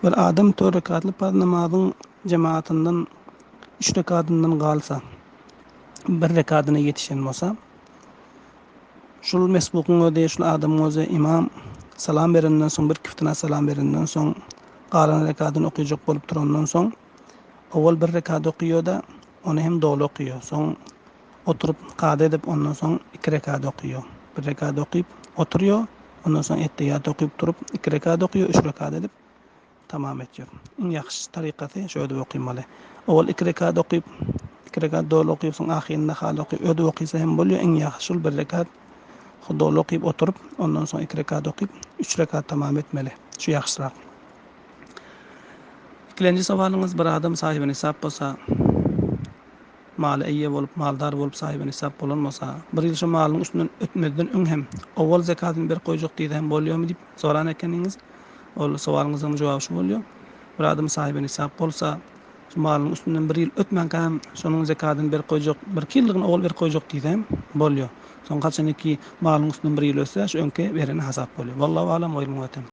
Bir adam dört rekatly parz namazyň jemaatyndan üç rekatyndan galsa, bir rekatyna ýetişen bolsa, şul mesbukyň özi, şul adamyň özi imam salam berenden soň, bir kiftine salam berenden soň, galan rekatyny okyjak bolup turandan soň, owal bir rekat okyýar-da, ony hem doly okyýar. Soň oturyp kada edip, ondan soň iki rekat okyýar. Bir rekat okyp, oturýar, ondan soň etteýat okyp turup, iki rekat okyýar, üç rekat edip tamam etýär. Iň ýagşy tarykasy şu ödüp okymaly. Owal iki rekat okyp, iki rekat doly okyp, soň ahyrynda haly okyp, ödüp okysa hem bolýar. Iň ýagşy şul bir rekat doly okyp oturyp, ondan soň iki rekat okyp, üç rekat tamam etmeli. Şu ýagşyrak. Ikilenji sowalyňyz bir adam sahibi nisap bolsa, mala eýe bolup, maldar bolup sahibi nisap bolan bolsa, bir ýyl şo malynyň üstünden ötmezden öň hem owal zekatyny berip goýjak diýse hem bolýarmy diýip soran ekeniňiz. Ol sowalyňyzyň jogaby şu bolýar. Bir adam sahibi nisap bolsa, şu malynyň üstünden bir ýyl ötmänkä hem şonuň zekatyny berip goýjak, birki ýyllygyny owal berip goýjak diýse hem bolýar. Soň haçan ki malyň üstünden bir ýyl ötse, şu öňki bereni hasap bolýar. Wallahu alam we ilmu etem.